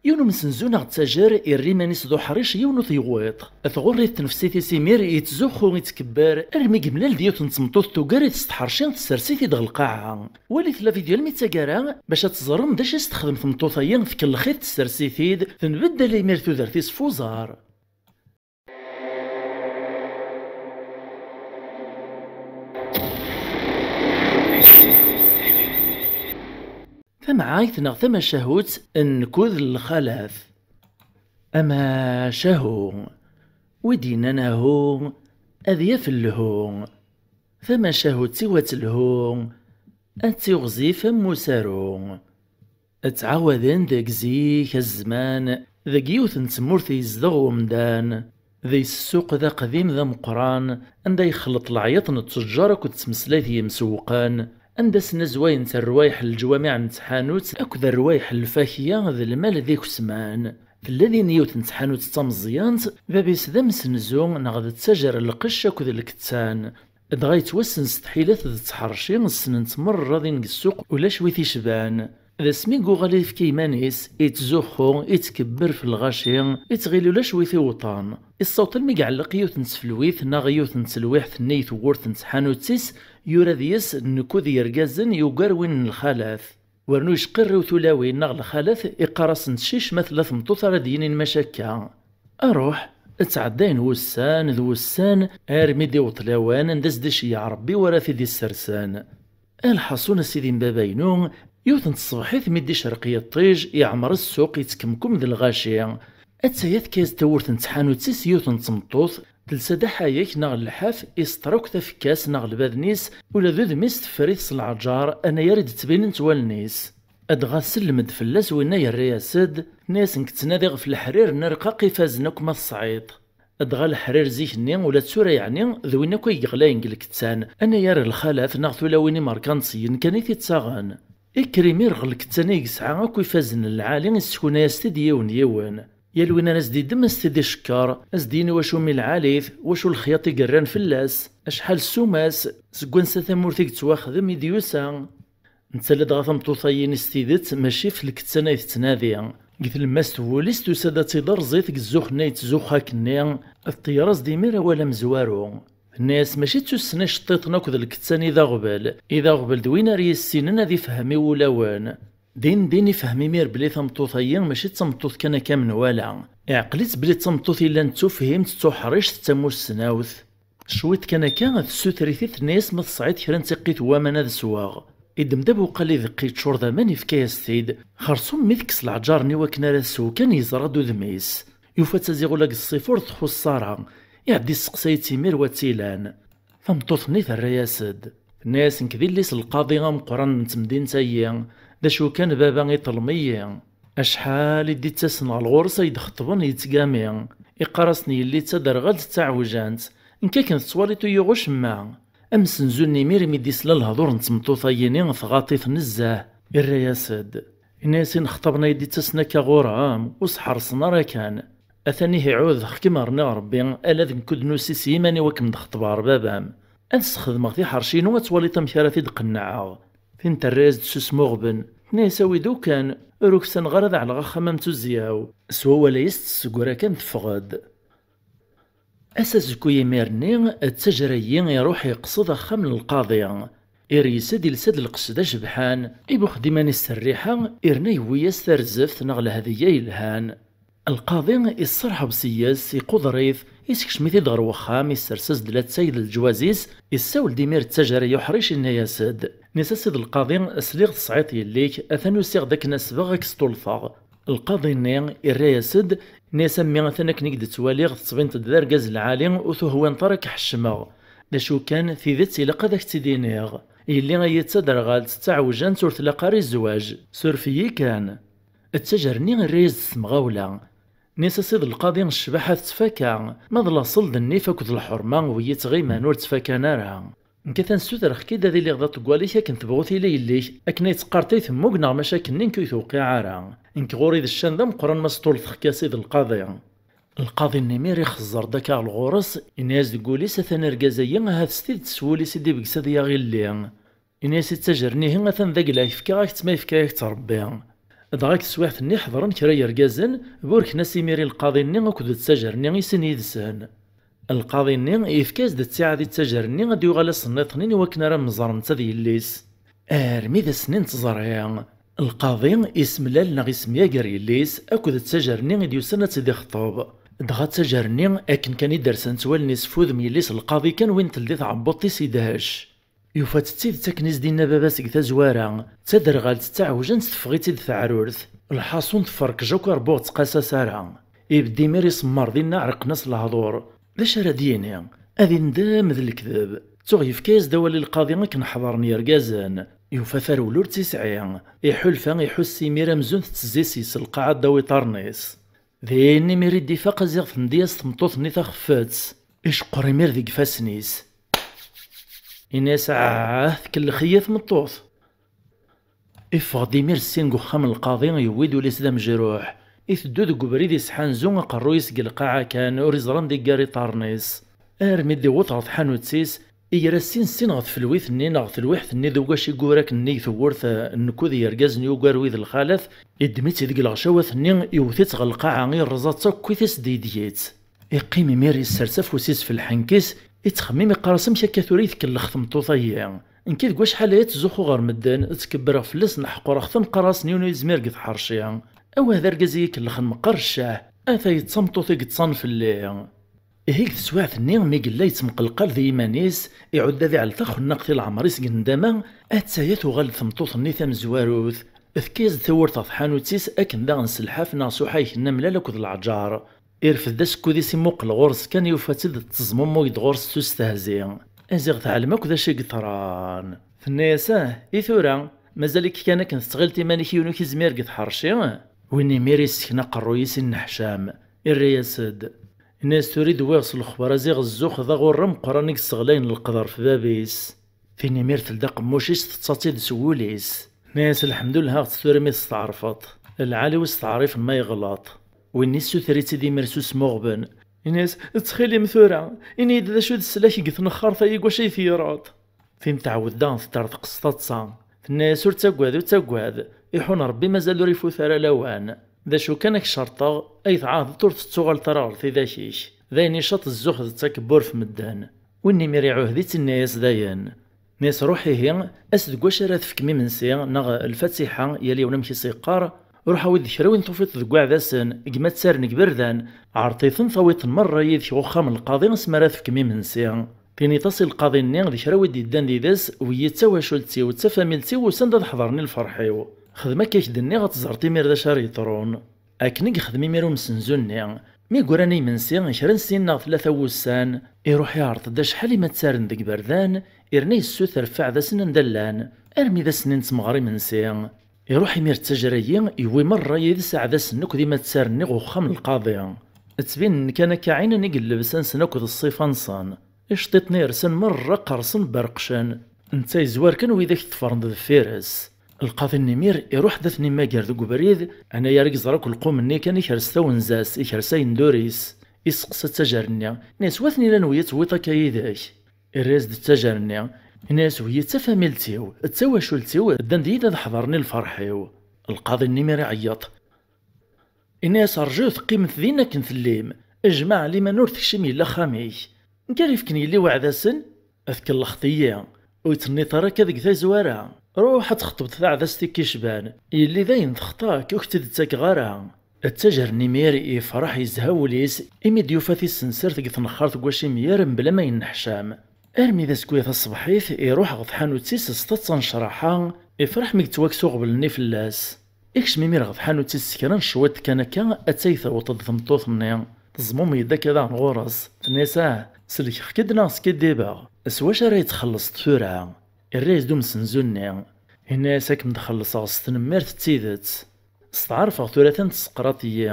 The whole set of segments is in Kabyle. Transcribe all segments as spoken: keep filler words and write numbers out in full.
Yiwen umsenzu neɣ ttajer irra iman-is d uḥric yiwen ur t-yewwiḍ. Tɣurr-it tnefsit-is imir, yettzuxxu, yettkebber, armi yemlal d yiwet n tmeṭṭut tugar-it s tḥerci, tessers-it-id ɣer lqaɛa. Walit la vidéo almi d taggara bac ad teẓrem d acu i s-texdem tmeṭṭut-agi, tkellex-it, tessers-it-id, tenbeddal imir tudert-is f uẓar. Tamɛayt neɣ tamacahut n nekkud n lxalat. Amacahu, wi d-yennan ahu, ad yaf lhu. Tamacahut-iw ad telhu, ad tiɣzif am usaru. Ttɛawaden deg zik, zzman, deg yiwet n tmurt yezdeɣ umdan. Di ssuq d aqdim d ameqqran, anda yexleṭ leɛyaḍ n ttejjar akked tmeslayt n yimsewwqen, anda snazwayent rrwayeḥ n leǧwamiɛ n tḥanut akked rrwayeḥ n lfakya d lmal d ikesman. Tella din yiwet n tḥanut d tameẓyant, bab-is d amsenzu neɣ d ttajer n lqecc akked lkettan. Dɣa yettwassen s tḥilat d tḥerci, ssnen-t merra din deg ssuq, ulac wi t-icban. D asmi i yuɣal ifka iman-is, ittzuxxu, ittkebber f lɣaci, ittɣil ulac wi t-iwṭan. Issaweḍ almi iɛelleq yiwet n tfelwit neɣ yiwet n telwiḥt-nni i tewwurt n tḥanut-is, yura deg-s: "Nekkud yergazen yugar win n lxalat." Wernu yecqirriw tulawin neɣ lxalat, iqqar-asent: "Cic ma tella tmeṭṭut ara d-yinin maca akka." Aruḥ, ttɛeddayen wussan d wussan, armi d-iweṭ lawan anda s-d-iceyyeɛ Ṛebbi wara t-id-issersen. A lḥaṣun, a sidi n baba-inu, yiwet n tṣebḥit mi d-icerreq yiṭij, iɛmer ssuq, yettkemkum d lɣaci. Attaya tekka-yas-d tawwurt n tḥanut-is yiwet n tmeṭṭut, telsa-d aḥayek neɣ llḥaf, iseṭṭer akk tafekka-s neɣ lbaden-is, ula d udem-is teffer-it s leɛǧer, anayer i d-ttbinent wallen-is. Dɣa tsellem-d fell-as winna, yerra-yas-d, tenna-yas: "Nekk ttnadiɣ ɣef leḥrir n rqaq ifazen akk ma tesɛiḍ." Dɣa leḥrir zik-nni, ula d tura yeɛni, d win akk ay yeɣlayen deg lkettan, anayer lxalat neɣ tulawin imerkantiyen kan i t-ittaɣen. Ikker imir ɣer lkettan i yesɛa akk ifazen n lɛali, isseknay-as-t-id yiwen yiwen. Yal win ara s-d-iddem, a s-t-id-icekkeṛ, a s-d-yini wacu mi lɛalit, wacu lexyaṭ i yerran fell-as, acḥal ssuma-s, seg wansa tamurt i yettwaxdem i d-yusa. Netta ladɣa tameṭṭut-ayi-nni s tidet mačči f lkettan ay tettnadi. Deg tlemmast n wul-is tusa-d ad tt-id-rẓi deg zzux-nni yettzuxxu akkenni, tṭeyyer-as-d imir awal amezwaru. Tenna-yas mačči d tussna iceṭṭiṭen akked lkettan i d aɣbel, i d aɣbel d win ara yissinen ad ifhem i wulawen. Din din ifhem imir belli tameṭṭut-ayi mačči d tameṭṭut kan akka menwala. Iɛqel-itt belli d tameṭṭut yellan d tufhimt, d tuḥrict, d tamussnawt. Cwiṭ kan akka, tessuter-it-id, tenna-yas ma tesɛiḍ kra n tiqqit n waman ad sweɣ. Iddem-d abuqal ideqqi yeččur d aman, ifka-yas-t-id. Xerṣum mi tekkes leɛǧar-nni wakken ara tsew kan, yeẓra-d udem-is. Yufa-tt aziɣ ula deg ṣṣifur txuṣṣ ara. Iɛedda yesseqsay-itt imir wa tt-ilan. Tameṭṭut-nni terra-yas-d. Tenna-yas: "Nekk d illi-s lqaḍi ameqqran n temdint-ayi. D acu kan, baba iṭṭlem-iyi. Acḥal i d-ittasen ɣer ɣur-s ay d-xeṭṭben yettgami. Iqqar-asen yelli d taderɣalt d taɛewjant. Nekk akken tettwaliḍ ur yuɣ ucemma." Amsenzu-nni imir mi d-isla lehdur n tmeṭṭut-ayini tɣaḍ-it nezzeh, irra-yas-d. Ini-as: "Inexṭaben ay d-ittasen akka ɣur-m, ur s-ḥerṣen ara kan. Atan ihi ɛuhdeɣ-kem rniɣ Rebbi, ala d nekk ur d-nusi s yiman-iw ad kem-d-xeṭbeɣ ɣer baba-m. Ad sxedmeɣ tiḥerci-inu ad twaliḍ amek ara t-id-qennɛeɣ." Tin terra-yas-d s usmuɣben, tenna-yas: "Awi-d ukan, ur uksaneɣ ara ad ɛelleɣ axxam am tuzzya-w." S wawal-a-is tesseggra kan teffeɣ-d. Ass azekku imir-nni, ttajer-ayi iruḥ yeqsed axxam n lqaḍi. Ireyes-d, ilsa-d lqecc d acebḥan, ibuxx-d iman-is s rriḥa, irna yewwi-yas tarzeft neɣ lhedya yelhan. Lqaḍi isserḥeb s-yes, iquder-it, isekcem-it-id ɣer wexxam, issers-as-d latay d leǧwaz-is, issawel-d imir ttajer-ayi uḥric, inna-yas-d: "Nni-as a sidi lqaḍi, sliɣ tesɛiḍ yelli-k, atan usiɣ-d akken asbeɣ ad k-sṭulfeɣ." Lqaḍi-nni irra-yas-d, inna-yas: "A mmi, atan akken i k-d-ttwaliɣ tettbineḍ-d d argaz lɛali, ur tuhwineḍ ara ad k-ḥeccmeɣ. D acu kan, tidet ilaq ad ak-tt-id-iniɣ. Yelli-ayi d taderɣalt, d taɛewjant, ur tlaq ara i zzwaǧ. Suref-iyi kan." Ttajer-nni irra-yas-d s temɣawla. Nni-as a sidi lqaḍi, ccbaḥa tettfaka, ma d laṣel d nnif akked lḥerma, wigi ttɣiman ur ttfakan ara. Nekk atan ssutreɣ-k-id ad iliɣ d aṭeggal-ik akken tebɣu tili yelli-k, akken ay teqqar tay temmug neɣ maca akken-nni nekk ur yi-tewqiɛ ara. Nekk ɣur-i d ccan d ameqqran ma sṭulfeɣ-k a sidi lqaḍi. Lqaḍi-nni imir ixeẓẓer-d akka ɣer ɣur-s, yenna-yas deg wul-is: "Atan argaz-ayi ahat s tidet s wul-is i d-ibges ad yaɣ illi." Ini-as i ttajer-nni: "Ihi atan d agla, fkiɣ-ak-tt ma yefka-yak-tt Rebbi." Dɣa deg teswiɛt-nni ḥeḍren kra yergazen, burken-as imir i lqaḍi-nni akked ttajer-nni i sin yid-sen. Lqaḍi-nni yefka-as-d ttiɛad i ttajer-nni ad d-yuɣal ass-nniḍen i wakken ara mẓer netta d yelli-s. Armi d ass-nni n tẓerri, lqaḍi isemlal neɣ isemyager yelli-s akked ttajer-nni i d-yusan ad tt-id-ixeṭṭeb. Dɣa ttajer-nni, akken kan i d-rsant wallen-is f udem yelli-s lqaḍi kan win teldi tɛebbuḍt-is idhec. Yufa-tt d tidet akken i s-d-inna baba-s deg tazwara, d taderɣalt d taɛewjant teffeɣ-itt-id teɛrurt. Lḥaṣun tferkej akk arbuɣ ttqas-as ara. Ibedd imir isemmer dinna ɛerqen-as lehdur. D acu ara d-yini? Ad indem d lekdeb. Tuɣ yefka-yas-d awal i lqaḍi akken ḥeḍren yergazen. Yufa tarewla ur tt-isɛi. Iḥulfa iḥuss imir amzun tettezzi-s yes lqaɛa ddaw iṭarren-is. Din imir i d-ifaq aziɣ tendi-as tmeṭṭut-nni taxeffet. Iceqqer imir deg ifassen-is. Ini-as: "Ah, tkellex-iyi tmeṭṭut." Iffeɣ-d imir ssin deg uxxam n lqaḍi, yewwi-d ul-is d amejruḥ. Iteddu deg ubrid isḥanzu aqerruy-is deg lqaɛa kan, ur iẓri anda iggar iṭarren-is. Armi d-iwweḍ ɣer tḥanut-is, igra sin sin ɣer tfelwit-nni neɣ telwiḥt-nni d ugac i yura akken nnig tewwurt, eh, n nekkud yergazen yugar wid lxalat, iddem-itt deg lɣecawat-nni, iwwet-itt ɣer lqaɛa, irreẓ-itt akk, i tis d ideg-itt. Iqqim imir issers afus-is f lḥenk-is, ittxemmim iqqar-as: "Amek akka tura i tkellex tmeṭṭut-agi? Nekki deg wacḥal aya ttzuxxuɣ ɣer medden, ttkebbreɣ fell-asen, ḥeqreɣ-ten, qqareɣ-asen yiwen ur yezmir deg tḥerci. Awah d argaz i yi-kellxen meqqar ccah, atay d tameṭṭut i yeṭṭṣan fell-i." Ihi deg teswiɛt-nni mi yella yettemqelqal di yiman-is, iɛudd ad iɛell taxennaqt i leɛmer-is deg nndama, attaya tuɣal-d tmeṭṭut-nni tamezwarut. Tefka-yas-d tawwurt ɣer tḥanut-is akken daɣen s lḥaf neɣ s uḥayek n amlal akked leɛǧer. Irfed-d asekkud-is imuqel ɣur-s kan yufa-tt-id tettezmumug-d ɣur-s s ustehzi. Aziɣ teɛlem akk d acu i yeḍran. Tenna-yas: "Ah, i tura? Mazal-ik kan akken tettɣileḍ iman-ik yiwen ur k-izmir deg tḥerci?" Win imir yessken aqerruy-is i nneḥcam, irra-yas-d. Ini-as: "Tura i d-wwiɣ s lexber aziɣ zzux d aɣurra meqqran i yesseɣlayen leqder f bab-is." Tin imir teldi aqemmuc-is tettaḍ-tt-id s wul-is. Tenna-yas: "Lḥemdullah, ɣ-tt tura mi testeɛrfeḍ. Lɛali wi steɛrifen ma yeɣleḍ." Win issuter-itt-id imir s usmuɣben. Ini-as: "Ttxil-im tura, ini-yi-d d acu d sslak deg tnexxart-agi deg wacu ay teyyreḍ?" Tin tɛawed daɣen tedder tqeṣṣ taḍsa. Tenna-yas: "Ur ttaggad, ur ttaggad. Iḥun Rebbi mazal ur ifut ara lawan. D acu kan ad k-cerṭeɣ, ay tɛahdeḍ ur tettuɣaleḍ ara ɣer tidak-ik. D ayen icaṭ zzux d ttakebbur f medden." Win imir iɛuhed-itt, inna-yas dayen. Nni-as: "Ruḥ ihi, as deg wacu ara tefkem imensi, neɣ lfatiḥa, yal yiwen amek i s-yeqqar, ruḥ awi-d kra win tufiḍ deg waɛdasen, gma ttaren deg iberdan, ɛreḍ-iten tawiḍ-ten merra yid-k ɣer uxxam n lqaḍi asmi ara tefkem imensi. Tiniḍ-as i lqaḍi-nni d kra wi d-yeddan did-s, wiyi d tawacult-iw, d tafamilt-iw, usan-d ad ḥeḍren i lferḥ-iw. Xdem akka k-d-nniɣ ad teẓreḍ imir d acu ara yeḍrun." Akken i yexdem imir umsenzu-nni. Mi gran i imensi, kra n sin neɣ tlata wussan, iruḥ iɛreḍ-d acḥal i ma ttaren deg iberdan, irna yessuter ɣef iɛdasen anda llan, armi d ass-nni n tmeɣra imensi. Iruḥ imir d tajra-yi, yewwi merra yid-s aɛdasen akk d imattar-nni ɣer uxxam n lqaḍi. Ttbinen kan akka ɛinen i yellebsan-nsen akked ṣṣifa-nsen. Iceṭṭiḍen-nni rsan merra qqersen berqcen. Netta yezwar kan widak ṭṭfren deffir-s. Lqaḍi-nni imir iruḥ-d ad ten-immager deg ubrid, anayer i yeẓra akk lqum-nni kan ikres tawenza-s, ikres ayendur-is. Iseqsa ttajer-nni, inna-yas: "Wa ten-ilan wiyi tewwiḍ akka yid-k?" Irra-yas-d ttajer-nni, inna-yas: "Wiyi d tafamilt-iw, d tawacult-iw, ddan-d yid ad ḥeḍren i lferḥ-iw." Lqaḍi-nni imir iɛeyyeḍ. Ini-as: "Rjut, qqimet din akken tellim. Jmaɛ liman ur tekcim yella axxam-ik. Nekk ara ifken yelli weɛdasen?" "Tkellext-iyi. Ur yettenniḍ ara akka deg tazwara. Ruḥ ad txeṭbeḍ taɛdazt i k-icban. Yelli dayen texṭa-k, ur k-tt-id-ttakeɣ ara." Ttajer-nni imir yefreḥ yezha wul-is imi d-yufa tisensert deg tnexxart n wacimyer mebla ma yenneḥcam. Armi d asegmi taṣebḥit, iruḥ ɣer tḥanut-is s taḍsa n ccraḥa, ifreḥ mi yettwakkes uɣbel-nni fell-as. Ikcem imir ɣer tḥanut-is s kra n cwiṭ kan akka, attay tewweḍ-d tmeṭṭut-nni. Tezmumeg-d akka daɣen ɣur-s. Tenna-yas: "Ah, sellkeɣ-k-id neɣ skiddibeɣ? S wacu ara yi-txellṣeḍ tura?" Irra-yas-d umsenzu-nni. Yenna-yas: "Ad kem-d-xellṣeɣ s tnemmirt d tidet. Steɛṛfeɣ tura atan tesseqraḍ-iyi.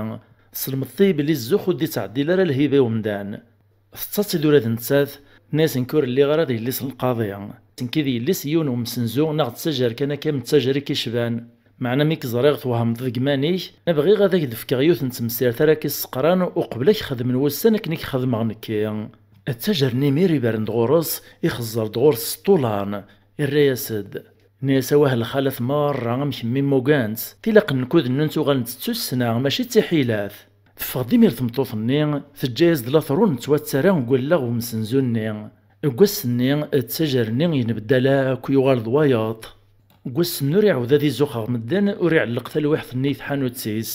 Teslemdeḍ-iyi belli zzux ur d-ittɛeddil ara lhiba i umdan." Tettaḍ-tt-id ula d nettat, tenna-yas: "Nekk ur lliɣ ara d yelli-s n lqaḍi. Nekki d yelli-s n yiwen n umsenzu neɣ d ttajer kan akka, am ttajer i k-icban. Meɛna mi k-ẓriɣ twehmeḍ deg iman-ik, ma bɣiɣ ad ak-d-fkeɣ yiwet n temsirt ara k-isseqran uqbel ad k-xedmen wussan akken i k-xedmeɣ nekki." Ttajer-nni imir ibren-d ɣur-s, ixezzer-d ɣur-s s ṭṭulan, irra-yas-d: Nni-as: "Awah lxalat merra, am kemmi mmugant. Tilaq nkud-nnunt uɣalent d tussna, mačči d tiḥilat." Teffeɣ-d imir tmeṭṭut-nni, teǧǧa-yas-d later ur nettwattarra deg wallaɣ umsenzu-nni. Deg wass-nni, ttajer-nni yenbeddal akk, yuɣal d wayeḍ. Deg wass-nni ur iɛawed ad izuxx ɣer medden, ur iɛelleq talwiḥt-nni i tḥanut-is.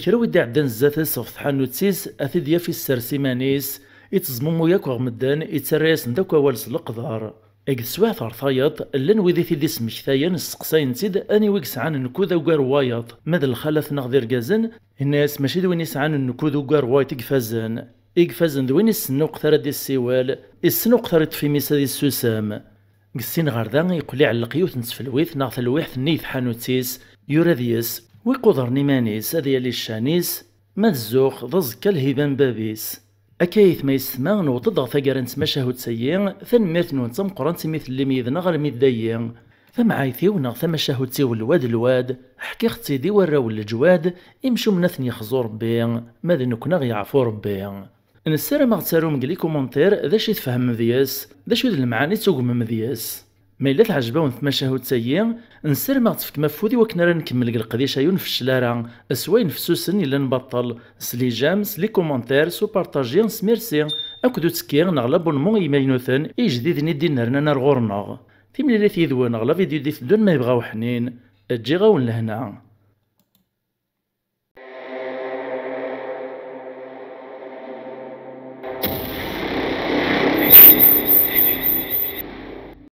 Kra wi d-iɛeddan zdat-s ɣef tḥanut-is, ad t-id-yaf issers iman-is, itteẓmumuy akk ɣer medden, ittarra-yasen-d akk awal s leqder. Deg teswiɛt ɣer tayeḍ, llan wid i t-id-ismektayen, sseqsayen-tt-id aniwi yesɛan nkud ugar n wayeḍ, ma d lxalat neɣ d irgazen. Yenna-yas: "Mačči d win yesɛan nkud ugar n wayeḍ i ifazen. I ifazen d win issen uqt ara d-issiwel, issen uqt ara iṭṭef imi-s ad issusem." Deg sin ɣer da, yeqqel iɛelleq yiwet n tfelwit neɣ talwiḥt-nni i tḥanut-is, yura deg-s: "Wi iqudren iman-is, ad yali ccan-is, ma d zzux, d aẓekka lhiba n bab-is." Akka ayetma yessetma, newweḍ-d ɣer taggara n tmacahut-agi. Tanemmirt-nwen d tameqqrant imi tellim yid-neɣ armi d dayi. Tamɛayt-iw neɣ tamacahut-iw lwad lwad, ḥkiɣ-tt-id i warraw n leǧwad, imcumen ad ten-yexzu Rebbi, ma d nekkni ad ɣ-yeɛfu Rebbi. Nessaram ad ɣ-tarum deg les commentaires d acu i tfehmem deg-s, d acu i d lemɛani i d-tugmem deg-s. Ma yella teɛjeb-awen tmacahut-agi, nessaram ad ɣ-tefkem afud i wakken ara nkemmel deg leqdic-a ur nfeccel ara, s wayen fessusen yellan baṭṭel, s les j'aime, s les commentaires, s upartaji, s merci, akked uttekki neɣ l'abonnement i yimaynuten, i yejdiden i d-innernan ar ɣur-neɣ. Timlilit yid-wen ɣer la vidéo i d-iteddun ma yebɣa uḥnin. Ǧǧiɣ-awen lehna.